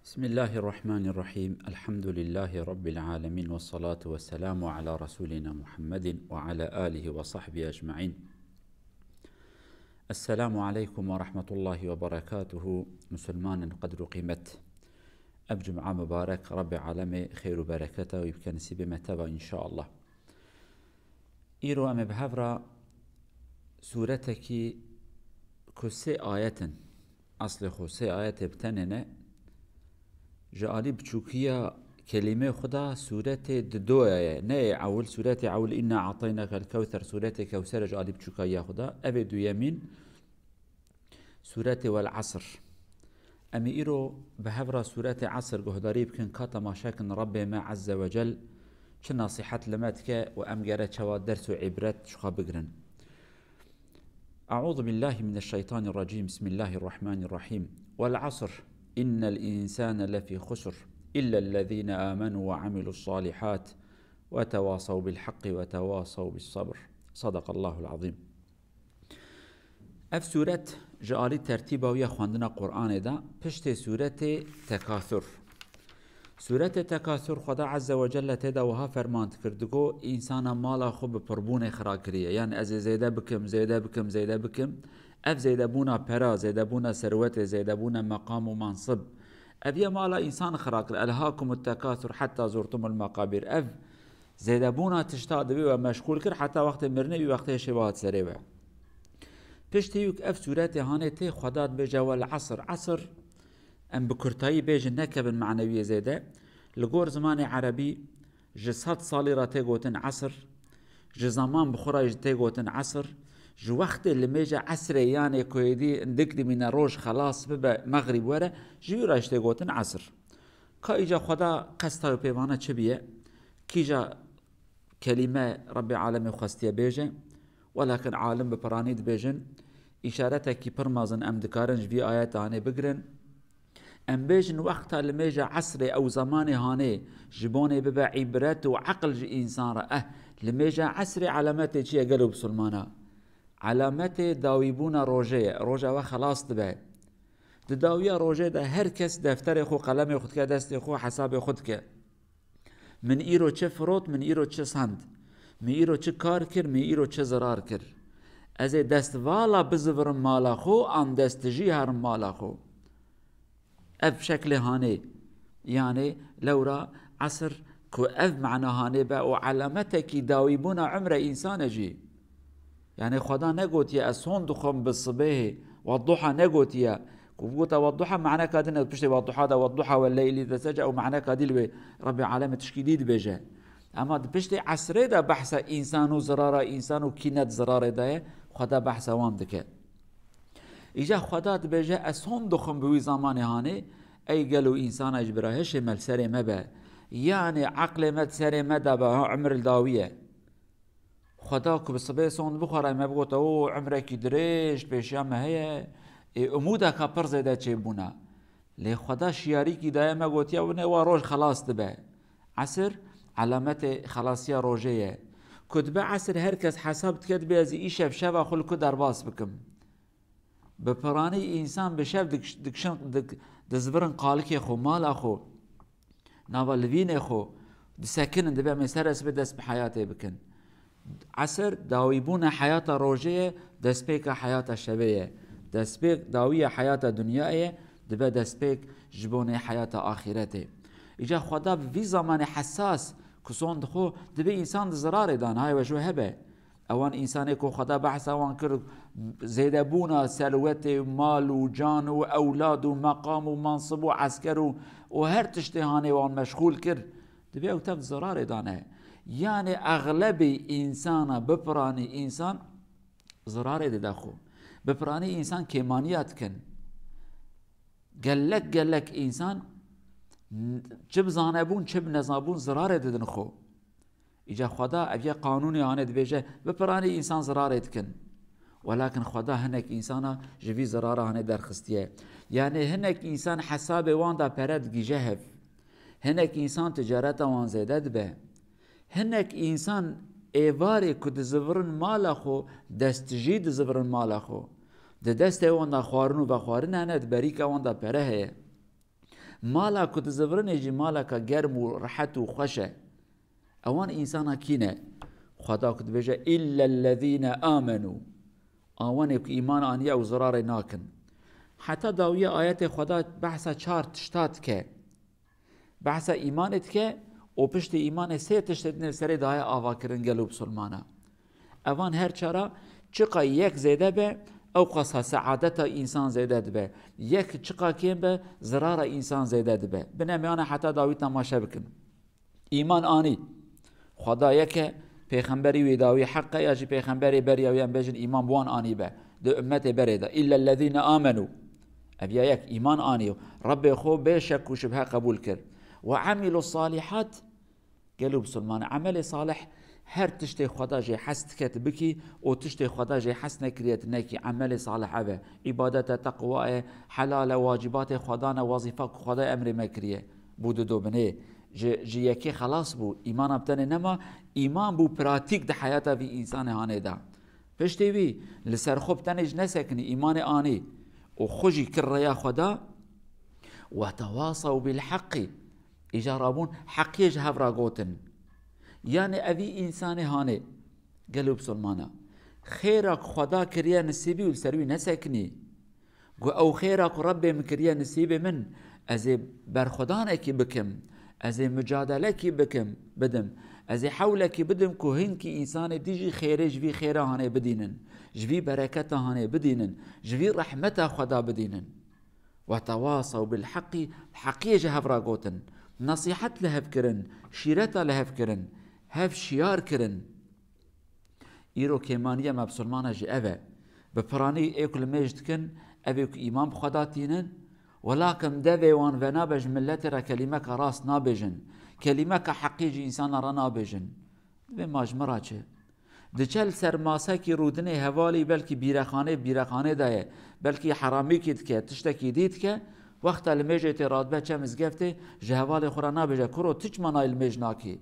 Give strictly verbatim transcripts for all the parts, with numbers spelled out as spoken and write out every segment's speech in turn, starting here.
بسم الله الرحمن الرحيم. الحمد لله رب العالمين، والصلاة والسلام على رسولنا محمد وعلى آله وصحبه أجمعين. السلام عليكم ورحمة الله وبركاته. Musulmanên qedr û qîmet. Ev cuma mubarek Rabbê alemê xêr û bereketa wî bike nisîbê me teva înşallah. Îro em ê bi hev re sûretekî ku sê ayet in, eslê xwe sê ayetê bi tenê ne, ji alî biçûkiya kelîmê xwe de sûretê didoya ye. Ne yê ewil, sûretê ewil Înna Ateynakel Kewser, sûretê Kewser e ji alî biçûkayiya xwe de. Ev ê duyemîn, sûretê Wel Esr. Em ê îro bi hev re sûretê Esr guhdarî bikin, ka temaşe kin Rabbê me Ezze ve Cel çi nasîhet li me dike û em gere çawa ders û îbret ji xwe bigirin. أعوذ بالله من الشيطان الرجيم. بسم الله الرحمن الرحيم. والعصر. إن الإنسان لفي خسر. إلا الذين آمنوا وعملوا الصالحات وتواصوا بالحق وتواصوا بالصبر. صدق الله العظيم. Ev sûret ji alî tertîba wî ya xwendina Qur'anê de piştê sûretê Tekasur. Sûretê Tekasur Xweda Azze ve Celle tê de wiha ferman dikir, digo, însana mala xwe bi pirbûnê xira kiriye. Yan ez ê zêde bikim, zêde bikim, zêde bikim. Ev zêdebûna pera, zêdebûna serwetê, zêdebûna meqam û mansib. Ev ye mala însan xira kir. Elhakumut tekasur hatta zurtumul maqabir. Ev zêdebûna tişta divê we meşgûl kir, heta wextê mirinê wî wextê şêwe hat serê we. Piştî wî ku ev sûretê hanê tê, Xweda dibêje, Wel esr. Esr, em bi kurtayî bêjin, nekevin manewiyê zêde. Li gor zimanê erebî ji sed salî re tê gotin esr, ji zeman bi xwe re jî tê gotin esr, ji wextê limêja esrê, yanê ku êdî dik dimîne roj xelas bibe, mexrîb were, ji wî re jî tê gotin esr. Ka îca Xweda qesta wê pê vana çi biye? Kîja kelîme Rebbê alemê xwestiye bêje? Welakin alim bi piranî dibêjin, îşaretekî pir mezin em dikarin ji vî ayeta hanê bigirin. Em bêjin wexta limêja esrê ew zemanê hanê ji bonê bibe îbret û eqil ji însan re. Eh, limêja esrê alametê çi ye gelo bisilmana? Alametê dawîbûna rojê ye. Roja we xelas dibe. Di dawiya rojê de her kes defterê xwe, qelemê xwe dike destê xwe, hesabê xwe dike. Min îro çi firot, min îro çi sand. Min îro çi kar kir, min îro çi zirar kir. Ez ê dest vala bizivirim mala xwe, an dest tijî herim mala xwe. Ev şeklê hanê. Yanê lewra esr ku ev mana hanê be û alametekî dawîbûna umre însan e jî. Yanê Xweda negotiye, ez son dixwim bi sibêhê, wedduha negotiye. Ku bigota wedduha maneka din e, piştê wedduha de wedduha we leylî de seca û maneka dî li wê Rebbê alemê tişkî dî dibêje. Ema di piştê esrê de behsa însan û zirara însan û kî ne di zirarê de ye, Xweda behsa wan dike. Îca Xweda dibêje, ez son dixwim bi wî zamanê hanê, ey gelo însana ji bira hişê me li serê me be. Yanê eqlê me di serê me de be, ha, umr li dawî ye. Xweda ku bi sibê sond bixwara me bigota, o, umrekî dirêj pêşiya me heye, ê, umûdeka pir zêde çêbûna. Lê Xweda şiyarîkî daye me gotiye, winê wa roj xelas dibe. Esir alametê xelasiya rojê ye. Ku dibe esir her kes hesab dike, dibê ez îşev şeva xwe li ku derbas bikim. Bi piranî însan bi şev dik-, dikşin, dik-, dizvirin qalikê xwe, mala xwe, nava livînê xwe, disekinin, dibe em ê ser sibê dest bi heyatê bikin. Esir dawîbûna heyata rojê ye, destpêka heyata şevê ye. Destpêk dawiya heyata dinyayê ye, dibe destpêk ji bonê heyata axîretê. Îca Xweda bi vî zamanê hesas ku son dixwe, dibe însan di zirarê dan, hay we ji we hebe. Ewan însanê ku Xweda behsa wan kir, zêdebûna serwetê, mal û can û ewlad û meqam û mansib û esker û, û her tiştê hanê wan meşxûl kir, dibê ew tev zirarê dane. Yanê exlebê însana, bi piranî însan zirarê dide xwe. Bi piranî însan kêmaniya dikin. Gelek gelek însan n-, çi bi zanebûn, çi bi nezanbûn zirarê didin xwe. Îca Xweda ev ye qanûnê hanê dibêje, bi piranî însan zirarê dikin. Welakin Xweda hinek însana ji vî zirara hanê derxistiye. Yanê hinek însan hesabê wan de pere digîje hev. Hinek însan ticareta wan zêde dibe. Hinek însan êvarê ku dizivirin mala xwe, destijî dizivirin mala xwe. Di destê wan de xwarin û vexwarin hene, di berîka wan de pere heye. Mala ku dizivirinê jî maleka germ û rehet û xweş e. Ewan însana kî ne? Xweda ku dibêje, "Îllellezîne amenû." Awanê ku îman aniye ew zirarê nakin. Heta dawiya ayetê Xweda behsa çar tişta dike. Behsa îmanê dike û piştî îmanê sê tiştê din li serê daye avakirin gelo bisilmana. Evan her çara çiqa yek zêde be, ew qasa seadeta însan zêde dibe. Yek çiqa kêm be, zirara însan zêde dibe. Bine meyana heta dawî temaşe bikin. Îman anî. Xweda yek e, pêxemberî wî dawî heq e, ya jî pêxemberê beriya wî em bêjin îman bi wan anî be. Di ummetê berê de. Îllellezîne amenû. Ev ya yek îman anî. Rebbê xwe bê şek û şibhe qebûl kir. Ve amîlu salîhat. Gelo bisilman, emelê salih her tiştê Xweda jê hes dike tu bikî û tiştê Xweda jê hes nekiriye tu nekî. Emelê salih ev e. Îbadet e, teqwa e, helal e, wacibatê Xweda ne, wazîfa ku Xweda emrê me kiriye. Bû dido binê. Ji, ji yekê xelas bû. Îmana bi tenê nema, îman bû pratîk di heyata vî însanê hanê de. Piştê wî li ser xwe bi tenê jî nesekinî, îmanê anî û xwe jî kir rêya Xweda. Ve tewasaw bil heqî. Îja rabûn heqiyê ji hev re gotin. Yanî evî însanê hanê gelo bisilmana. Xêra ku Xweda kiriye nisîbî û li ser wî nesekinî. Got, ew xêra ku Rebbê min kiriye nisîbê min, ez ê berxwedanekî bikim, ez ê micadelekî bikim, bidim, ez ê hewlekî bidim ku hinkî însanê dî jî xêrê ji vî xêra hanê bidînin, ji vî bereketa hanê bidînin, ji vî rehmeta Xweda bidînin. Ve tewasaw bil heqî, heqiyê ji hev re gotin, nesîhet li hev kirin, şîreta li hev kirin, hev şiyar kirin. Îro kêmaniya me bisilmana jî ev e. Bi piranî ê ku li mêj dikin, ev ê ku îman bi Xweda tînin, welakin devê wan venabe ji miletê re kelîmeka rast nabêjin. Kelîmeka heqî ji însana re nabêjin. Divê ma ji min re çi? Diçe li ser masekî rûdinê hevalî belkî bîrexanê, bîrexanê de ye. Belkî heramîkî dike, tiştekî dî dike. Wexta li mêjê tê radibe çe mizgeftê, ji hevalê xwe re nabêje, "Kuro, tu çima nayê li mêj nakî?"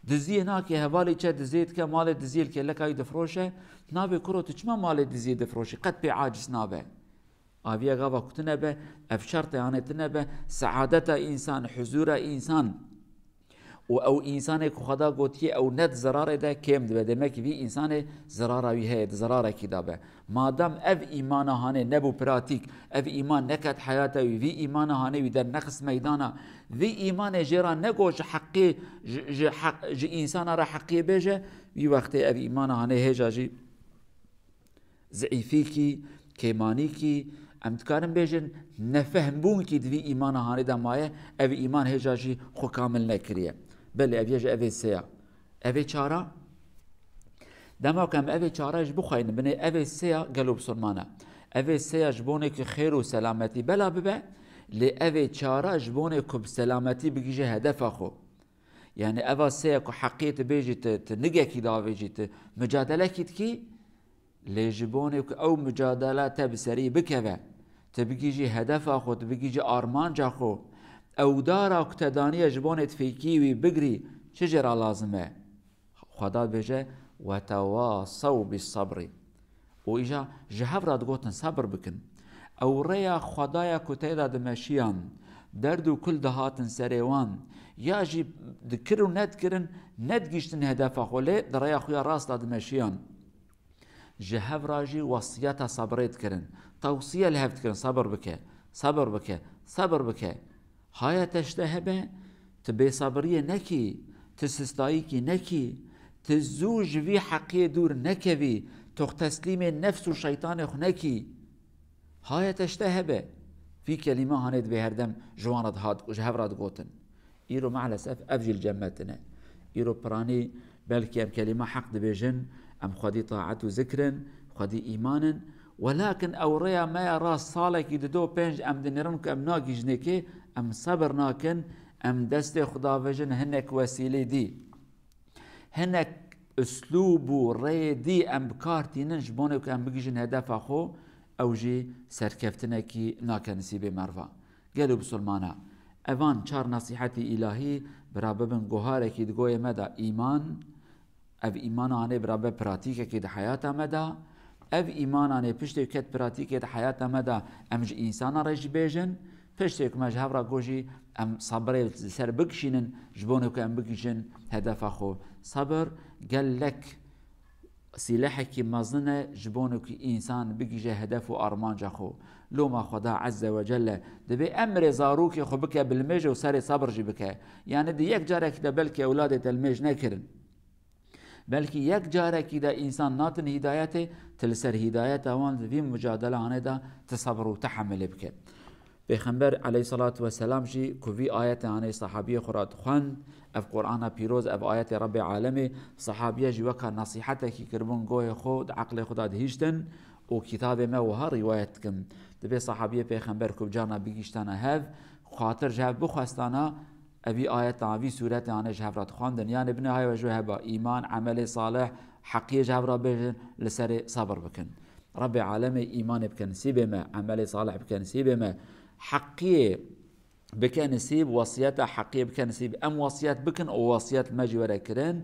Diziyê nake, hevalê çe diziyê dike, malê diziyê li kêleka wî difroşe, nabê, "Kuro, tu çima malê diziyê difroşî? Qet pê aciz nabe." Aviye gava ku tune be, ev şertê hanê tune be, seadeta însan, huzura însan û ew însanê ku Xweda gotiye ew ne di zirarê de kêm dibe. Demek vî însanê zirara wî heye, di zirarekî de be. Madem ev îmana hanê nebû pratîk, ev îman neket heyata wî, vî îmana hanê wî dernexist meydana, vî îmanê jê re negot ji heqê, ji, ji heq, ji însana re heqiyê bêje, wî wextê ev îmana hanê hêja jî zeîfîkî, kêmanîkî, em dikarin bêjin nefehmbûnkî di vî îmana hanê de maye, ev îman hêja jî xwe kamil nekiriye. Belê ev ye ji evê sêya. Evê çara? Dema ku em evê çara jî bixweynin, binê evê sêya gelo bisilmana. Evê sêya ji bonê ku xêr û selametî bela bibe, lê evê çara ji bonê ku bi selametî bigihîje hedefa xwe. Yani eva sêya ku heqê tu bêjî, tu, tu nigekî davêjî, tu micadelekî dikî, lê ji bonê ku ew micadele te bi serî bikeve, tu bigihîjî hedefa xwe, tu bigihîjî armanca xwe, ew dara ku te daniye ji bonê tu fêkî wî bigirî, çi jê re lazim e? Xweda dibêje, "Wetewasaw bis sabrî." Û îja ji hev re digotin, "Sebir bikin." Ew rêya Xwedaya ku tê de dimeşiyan, derd û kul dihatin serê wan, ya jî dikir û nedikirin, nedigihîştin hedefa xwe, lê di rêya xwe ya rast de dimeşiyan. Ji hev re jî wesiyeta sebirê dikirin. Tewsiye li hev dikirin, "Sebir bike, sebir bike, sebir bike." Haya te ji te hebe, tu bêsebiriyê nekî, tu sistayîkî nekî, tu zû ji vî heqiyê dûr nekevî, tu teslîmê nefs û şeytanê xwe nekî. Haya te ji te hebe, vî kelîme hanê dibê her dem ji wan re dihat û ji hev re digotin. Îro maalesef ev jî li cem me tine. Îro piranî belkî em kelîma heq dibêjin, em xwedî taet û zikr in, xwedî îman in. Welakin ew rêya me ya rast salekî dido pênc em dinêrin ku em nagihîjinê kê, em sebir nakin, em destê xwe davêjin hinek wesîlê dî. Hinek uslûb û rêyê dî em bi kar tînin ji bonê ku em bigihîjin hedefa xwe, ew jî serkeftinekî nake nisîbê merva. Gelo bisilmana, evan çar nesîhetî îlahî bira bibin guharekî di goyê me de îman, ev îmana hanê bira be pratîkekê di heyata me de, ev îmana nê piştê ket pratîkê di heyata me de em ji însana re jî bêjin, Piştê ku me ji hev re got jî em sebirê li ser bikişînin, ji bo ku em bigihîjin hedefa xwe. Sebir gelek sîlehekî mezin e ji bo ku însan bigihîje hedef û armanca xwe. Loma Xweda Ezze ve Celle dibê emrê zarokê xwe bike bi limêj û serê sebir jî bike. Yani di yek carekî de belkî ewladê te limêj nekirin. Belkî yek carekî de însan natin hîdayetê, tu li ser hîdayeta wan di vî mucadelehanê de tu sebir û tehemilê bike. Pêxember aleyhissalatu vesselam jî ku vî ayetê hanê sahabiyê xwe re dixwend, ev Qur'ana pîroz, ev ayetê Rebbê alemê, sahabiye jî weka nesîhetekî kiribûn goyê xwe, di eqlê xwe de dihiştin û kitabê me wiha rîwayet dikin. Dibê sahabiyê Pêxember ku bi carna bigihiştana hev, xatir ji hev bixwestana, evî ayeta, vî sûretê hanê ji hev re dixwandin. Yanê binê hay we ji we heba, îman, emelê salih, heqiyê ji hev re bêjin, li serê sebir bikin. Rebbê alemê îmanê bike nisîbê me, emelê salih bike nisîbê me, heqiyê bike nisîb, wesiyeta heqiyê bike nisîb. Em wesiyet bikin û wesiyet me jî were kirin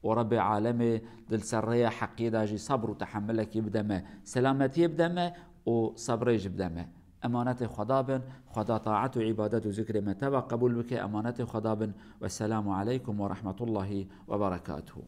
û Rebbê alemê di li ser rêya heqiyê de jî sebr û tehemilekî bide me, selametiyê bide me û sebrê jî bide me. Emanetê Xweda bin, Xweda taet û îbadet û zikrê me teva qebûl bike, emanetê Xweda bin. Wesselamu aleykum ve rahmetullahi ve berekatuhu.